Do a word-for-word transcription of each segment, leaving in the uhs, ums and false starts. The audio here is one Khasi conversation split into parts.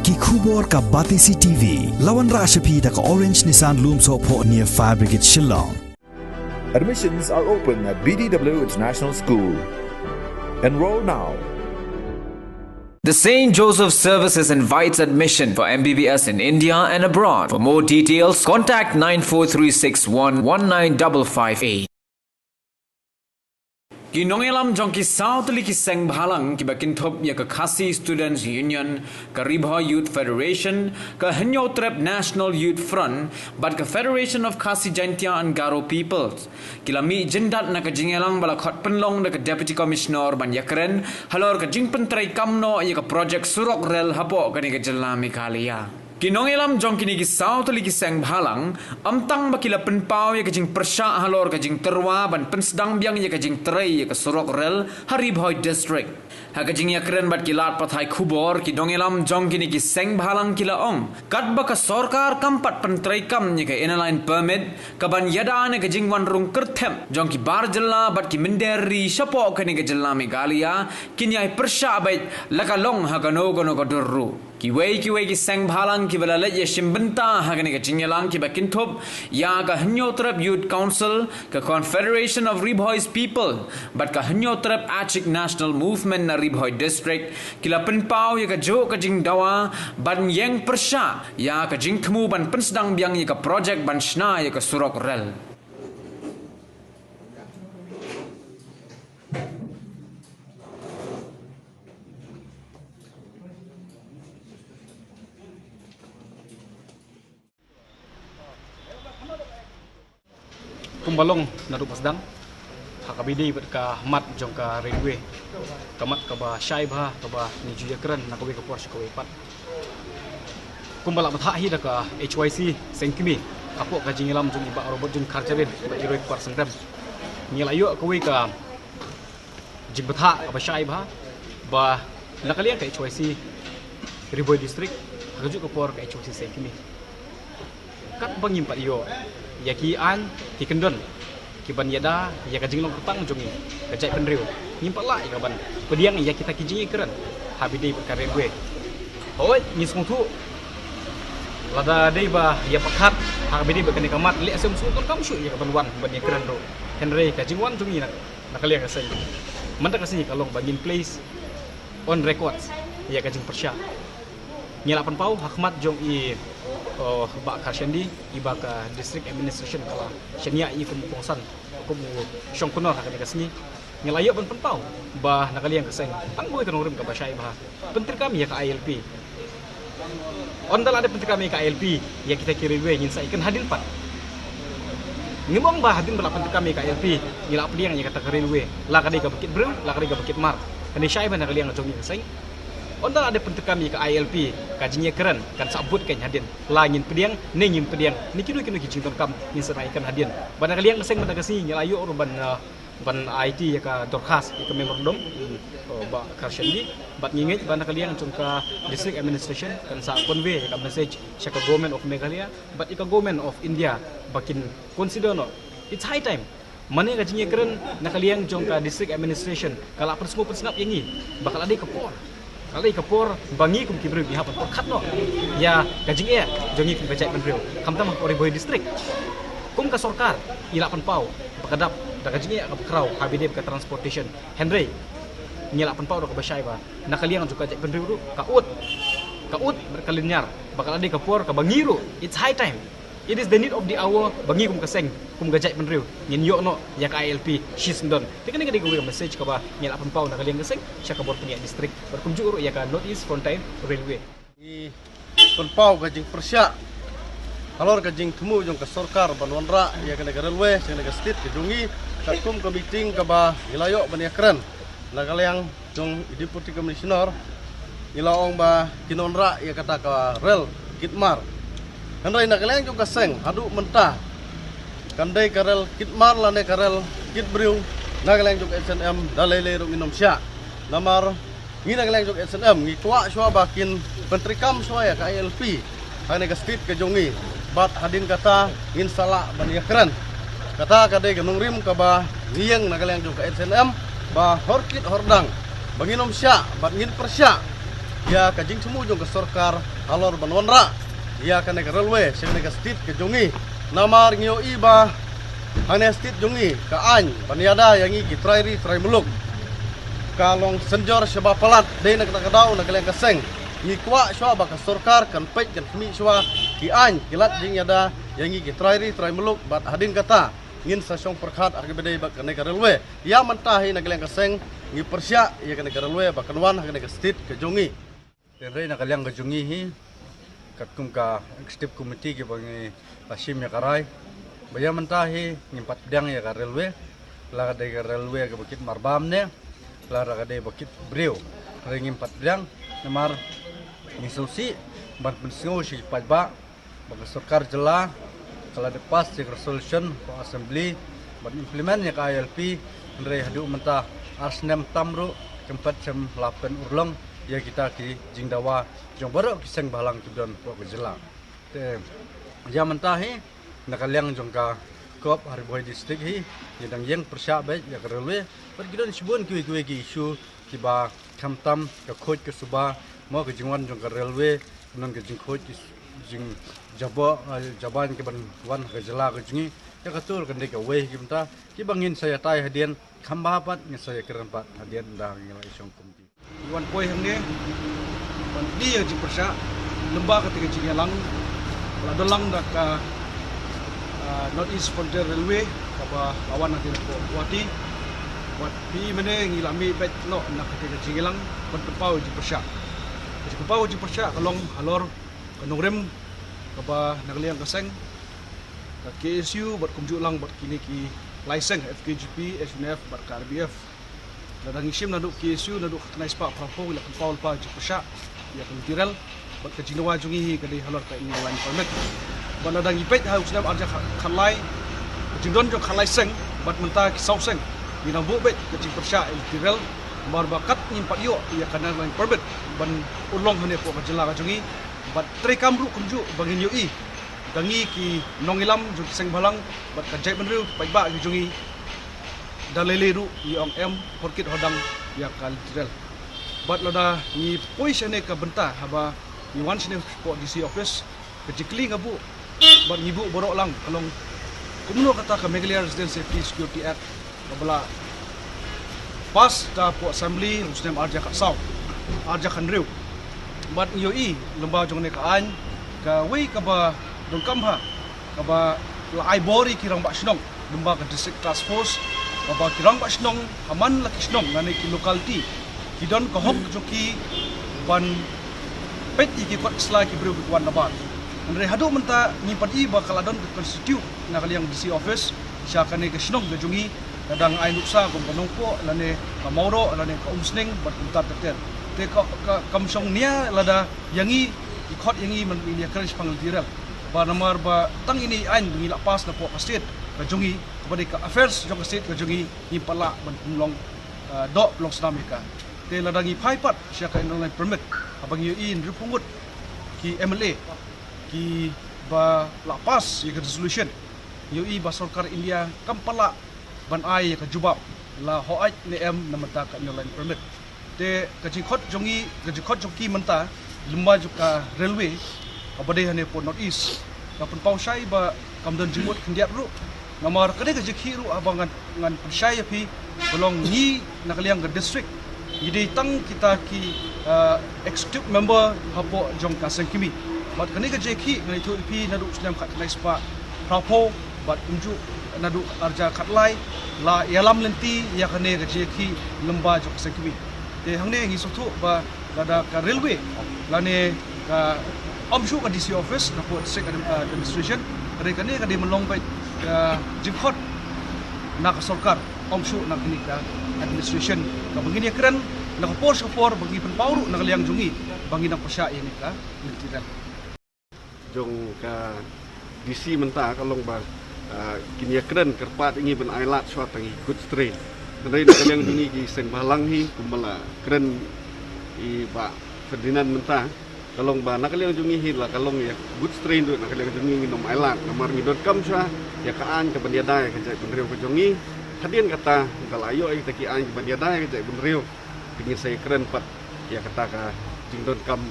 Ki khubor ka Batesi T V. La wanrah sha phi da ka Orange Nissan Lumsohphoh near Fire Brigade Shillong. Admissions are open at B D W International School. Enroll now. The Saint Joseph Services invites admission for M B B S in India and abroad. For more details, contact nine four three six one one nine double five eight. Ki nongïalam jong ki saw tylli ki seng bhalang kiba kynthup ïa ka Khasi Students Union, ka Ri Bhoi Youth Federation, ka Hynñiewtrep National Youth Front bad ka Federation of Khasi Jaintia and Garo Peoples ki la mih jyndat na ka jingïalang ba la khot pynlong da ka Deputy Commissioner ban ïakren halor ka jingpyntreikam noh ïa ka projek surok rel hapoh kane ka jylla Meghalaya. Ki nongïalam jong kine ki saw tylli ki seng bhalang, ym tang ba ki la pynpaw ïa ka jingpyrshah halor ka jingtyrwa ban pynsdang biang ïa ka jingtrei ïa ka surok rel ha Ri Bhoi District. Ha ka jingïakren bad ki lad pathai khubor, ki nongïalam jong kine ki seng bhalang ki la ong, katba ka sorkar kam pat pyntreikam ïa ka Inner Line Permit, ka ban ïada na ka jingwan rung kyrthep jong ki bar jylla bad ki mynder ri shapoh kane ka jylla Meghalaya, kin ïai pyrshah beit la ka long ha kano kano ka dur ruh. Kiwei kiwei ki seng bhalang kiba la leit ïashim bynta ha kane ka jingïalang kiba kynthup ïa ka Hynñiewtrep Youth Council, ka Confederation of Ri Bhoi's People bad ka Hynñiewtrep Achik National Movement na Ri Bhoi District, ki la pynpaw ïa kajuh ka jingdawa ban ïeng pyrshah ïa ka jingthmu ban pynsdang biang ïa ka projek ban shna ïa ka surok rel. Kumba long naduh ba sdang, ha kaba ïadei bad ka mat jong ka railway, ka mat kaba shai bha kaba ngi ju ïakren na kawei ka por sha kawei pat. Kumba la bthah hi da ka H Y C Seng Kmie hapoh ka jingïalam jong i Bah Robert June Kharjahrin bad i Roy Kpar Sengdem, ngi la ïoh kawei ka jingbthah kaba shai bha ba na ka liang ka H Y C Ri Bhoi District, ha kajuh ka por ka H Y C Seng Kmie, katba ngim pat ïoh ïa ki aiñ ki kyndon ki ban ïada ïa ka jinglong kyrtang jong ngi ka jaitbynriew, ngim pat lah ïa ka ban pdiang ïa kita ki jingïakren ha ba ïadei bad ka railway. Hooid, ngi sngewthuh lada dei ba ïa pyrkhat ha ba ïadei bad kane ka mat, lehse ym sngewthuh kam shuh ïa ka ban wan ban ïakren ruh. Hynrei ka jingwan jong ngi na na ka liang ka seng, mynta ka sngi ka long ba ngin place on records ïa ka jingpyrshah. Ngi la pynpaw ha khmat jong i, oh, Bah Kharshandi, i ba ka District Administration ka la shaniah ïa i kum u kongsan, kum u shongknor ha kane ka sngi. Ngi la ïoh ban pynpaw ba na ka liang ka seng, tang ba wei ka nongrim kaba shai bha, pyntreikam ïa ka I L P. Ynda la dep pyntreikam ïa ka I L P, ïa kita ki railway ngin sa ïakren hadien pat. Ngim ong ba hadien ba la pyntreikam ïa ka I L P ngi la pdiang ïa kata ka railway, la ka dei kaba kit briew, la ka dei kaba kit mar. Kane shai bha na ka liang jong ngi ka seng. Ynda la dep pyntreikam ïa ka I L P, ka jingïakren kan sa bud kein hadien, la ngin pdiang ne ngim pdiang, ne kino kino ki jingdonkam ngin sa ïakren hadien. Bad na ka liang ka seng mynta ka sngi ngi la ïoh ruh ban, uh, ban ai ti ïa ka dorkhas, ïa ka memorandum, hmm, oh, Bah Kharshandi, bad ngi ngeit ba na ka liang jong ka District Administration kan sa convey ïa ka message sha ka Government of Meghalaya bad ïa ka Government of India ba kin consider noh. It's high time. Mane ka jingïakren na ka liang jong ka District Administration ka la pynsngew pynsngap ïa ngi ba ka la dei ka por, ka la dei ka por ba ngi kum ki briew ngi hap ban pyrkhat noh ïa ka jingeh jong ngi kum ka jaitbynriew, khamtam hapoh Ri Bhoi District. Kum ka sorkar ngi la pynpaw ba ka dap da ka jingeh kaba khraw ha ba ïadei bad ka transportation, hynrei ngi la pynpaw da kaba shai ba na ka liang jong ka jaitbynriew ruh ka ud, ka ud bad ka lynñiar ba ka la dei ka por kaba ngi ruh, it's high time. It is the need of the hour ba ngi kum ka seng, kum ka jaitbynriew ngin ïoh noh ïa ka I L P shisyndon. Te kane ka dei kawei ka message kaba ngi la pynpaw na ka liang ka seng sha ka bor pynïaid district bad kumjuh ruh ïa ka North East Frontier Railway. Ngi pynpaw ka jingpyrshah halor ka jingthmu jong ka sorkar ban wanrah ïa kane ka railway sha kane ka state ka jong ngi. Katkum ka meeting kaba ngi la ïoh ban ïakren na ka liang jong i Deputy Commissioner, ngi la ong ba kin wanrah ïa kata ka rel kit mar. Hynrei na ka liang jong ka seng haduh mynta kan dei ka rel kit mar lane ka rel kit briew, na ka liang jong ka H N M da lei lei ruh ngin ym shah. Namar ngi na ka liang jong ka H N M ngi kwah shuwa ba kin pyntreikam shuwa ïa ka I L P ha kane ka state ka jong ngi, bad hadien kata ngin sa lah ban ïakren. Kata ka dei ka nongrim kaba ngi ïeng na ka liang jong ka H N M, ba hor kit hor dang ba ngin ym shah bad ngin pyrshah ïa ka jingthmu jong ka sorkar halor ban wanrah ïa kane ka railway sha kane ka state ka jong ngi. Namar ngi ïohi ba hangne state jong ngi ka aiñ ban ïada ïa ngi ki trai ri trai muluk ka long synjor sha ba palat. Dei na kata ka daw na ka liang ka seng ngi kwah shuwa ba ka sorkar kan peit kan khmih shuwa ki aiñ ki lad jingïada ïa ngi ki trai ri trai muluk. Bad hadien kata ngin sa shong pyrkhat ha kaba dei bad kane ka railway. Ïa mynta hi na ka liang ka seng ngi pyrshah ïa kane ka railway ba kan wan ha kane ka state ka jong ngi. Hynrei na ka liang ka jong ngi hi katkum ka executive committee kiba ngi la shim ïa ka rai ba ïa mynta hi ngim pat pdiang ïa ka railway. La ka dei ka railway kaba kit marbam ne la ka dei ba kit briew, hynrei ngim pat pdiang. Namar ngi sngewsih ban pynsngew sha ki paidbah ba ka sorkar jylla ka la dep pass ïa ka resolution ka assembly ban implement ïa ka I L P, hynrei haduh mynta ar snem tam ruh kam pat shym la pynurlong ïa kita ki jingdawa jong baroh ki seng bhalang ki don hapoh ka jylla. Te ïa mynta hi na ka liang jong ka COP ha Ri Bhoi District hi ngi dang ïeng pyrshah beit ïa ka railway bad ki don shibun kiwei kiwei ki issue kiba khamtam ka khuid ka suba, mo, ka jingwan jong ka railway, ka jingkhuid ki jingjaboh, eh, jaban kiban wan ha ka jylla ka jong ngi. Ïa kato kan dei kawei ki bynta kiba ngin sa ïatai hadien, kham bha pat ngin sa ïakren pat hadien ynda ngi la ïashong kum ki. Ngi wan poi hangne ban ïa ka jingpyrshah lyngba kata ka jingïalang la don lang da ka, ah, North East Frontier Railway kaba la wan hadien hapoh Guwahati. Bad phi mynne ngi la mih beit noh na kata ka jingïalang ban pynpaw jingpyrshah. Ka jingpynpaw jingpyrshah ka long halor ka nongrim kaba na ka liang ka seng ka K S U bad kumjuh lang bad kine ki lai seng F K J P, S N F bad ka R B F. Lada ngi shim naduh K S U naduh khyndai spah phraphew ngi la pynpaw lypa jingpyrshah ïa ka lynti rel bad ka jingdawa jong ngi hi ka dei halor ka Inner Line Permit. Bad lada ngi peit ha u snem arhajar khatlai ka jingdon jong khatlai seng bad mynta ki saw seng ngi nang buh beit ka jingpyrshah ïa ka lynti rel. Namar ba kat ngim pat ïoh ïa ka Inner Line Permit ban urlong hangne hapoh ka jylla ka jong ngi. Bad treikam ruh kumjuh ba ngin ïohi da ngi ki nongïalam jong ki seng bhalang bad ka jaitbynriew paidbah ki jong ngi. Da lei lei ruh ngi ong em horkit hodang ïa ka lynti rel. Bad lada ngi poi shane ka bynta haba ngi wan shane hapoh D C office, ka jingkylli nga buh bad ngi buh baroh lang ka long kumno kata ka Meghalaya Resident Safety Security Act kaba la pass da hapoh Assembly ha u snem arhajar khatsaw, arhajar khathynriew. Bad ngi ïohi lyngba jong kane ka aiñ kawei kaba donkam bha kaba la ai bor ïa ki rangbah shnong lyngba ka District Task Force, kaba ki rangbah shnong ha man la ki shnong lane ki locality ki don ka hok jong ki ban peit ïa ki kot ki sla ki briew kiba wan na bar. Hynrei haduh mynta ngim pat i ba ka la don ka constitute na ka liang D C office sha kane ka shnong ka jong ngi. Lada nga ai nuksa kum ka Nongpoh lane ka Mawroh lane ka Umsning bad kumta ter ter. Te ka, ka kam shong nia lada ïa ngi ki khot ïa ngi ban ïakren shaphang lynti rel. Ba namar ba tang ine i aiñ ba ngi la pass napoh ka state ka jong ngi, kaba dei ka affairs jong ka state ka jong ngi, ngim pat lah ban pynlong, ah, doh pynlong snam ïa ka. Te lada ngi phai pat sha ka Inner Line Permit, haba ngi ïohi hynriewphew ngut ki M L A kiba la pass ïa ka resolution, ngi ïohi ba sorkar India kam pat lah ban ai ïa ka jubab la hooid ne em na bynta ka Inner Line Permit. Te ka jingkhot jong ngi, ka jingkhot jong ki mynta lyngba jong ka railway kaba dei hangne hapoh North East, ka pynpaw shai ba kam don jingmut khyndiat ruh. Namar ka dei ka jingkhih ruh haba ngan, ngan pynshai ïa phi, ka long ngi na ka liang ka district ngi dei tang kita ki, ah, executive member hapoh jong ka seng kmie. Bad kane ka jingkhih ngan ïathuh ïa phi naduh u snem khatkhyndai spah phraphew bad kumjuh naduh arhajar khatlai la ïalam lynti ïa kane ka jingkhih lyngba jong ka seng kmie. Te hangne ngi sngewthuh ba lada ka railway lane ka ym shuh ka D C office, ka District Admi-, Administration, ka dei kane ka dei ban long beit ka jingkhot na ka sorkar, ym shuh na kane ka administration. Kaba ngin ïakren na ka por sha ka por ba ngi pynpaw ruh na ka liang jong ngi ba ngi nang pyrshah ïa kane ka lynti rel. Jong ka D C mynta ka long ba, ah, kin ïakren kyrpad ïa ngi ban ailad shuwa tang ïa ki goods train. Hynrei na ka liang jong ngi ki seng bhalang hi kumba la kren i Bah Ferdinand mynta, ka long ba na ka liang jong ngi hi la ka long ïa goods train ruh na ka liang jong ngi ngin ym ailad namar ngi donkam shuwa ïa ka aiñ kaban ïada ïa ka jaitbynriew ka jong ngi. Hadien kata ka la ïoh ïa kita ki aiñ kaban ïada ïa ka jaitbynriew, te ngin sa ïakren pat ïa kata ka Ngi donkam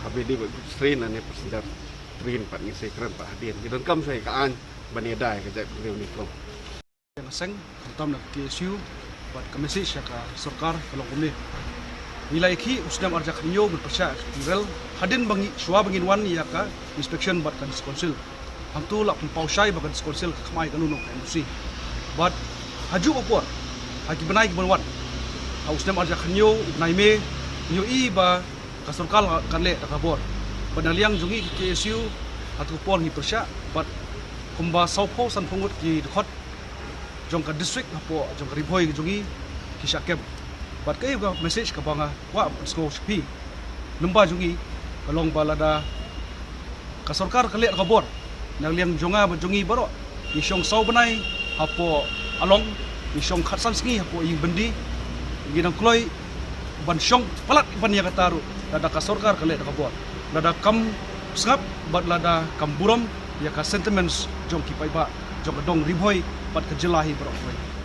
ha bidi ba group train lane passenger train pat ngi sa kren pat hadien. Ngi donkam shuwa ka aiñ ban ïada ïa ka jaitbynriew ngi ruh. Ïa nga seng, khamtam na ka K S U bad ka message ïa ka sorkar ka long kumne. Ngi la ïakhih u snem arhajar khathynñiew ban pyrshah ïa ka rel hadien ba ngi, shuwa ba ngin wan ïa ka inspection bad ka District Council. Hangto la pynpaw shai ba ka District Council ka kham ai kano kano ka N O C. Bad ha juh ka por, ha ki bnai kiban wan, ha u snem arhajar khathynñiew u bnai May, ngi ïohi ba ka sorkar ka leh da ka bor. Bad na liang jong ngi ka K S U, ha kato ka por ngi pyrshah bad kumba sawphew sanphew ngut ki dkhot jong ka district hapoh jong ka Ri Bhoi ka jong ngi ki shah kem. Bad kaei ka message kaba nga kwah ban pynsngew sha phi, lyngba jong ngi, ka long ba lada ka sorkar ka leh da ka bor, na liang jong nga bad jong ngi baroh, ngi shong saw bnai hapoh Along, ngi shong khatsan sngi hapoh ïing byndi, ngi dang kloi ban shong palat ban ïa kata ruh lada ka sorkar ka leh da ka bor, lada kam sngap bad lada kam burom ïa ka sentiments jong ki paidbah jong ka dong Ri Bhoi bad ka jylla hi baroh kawei.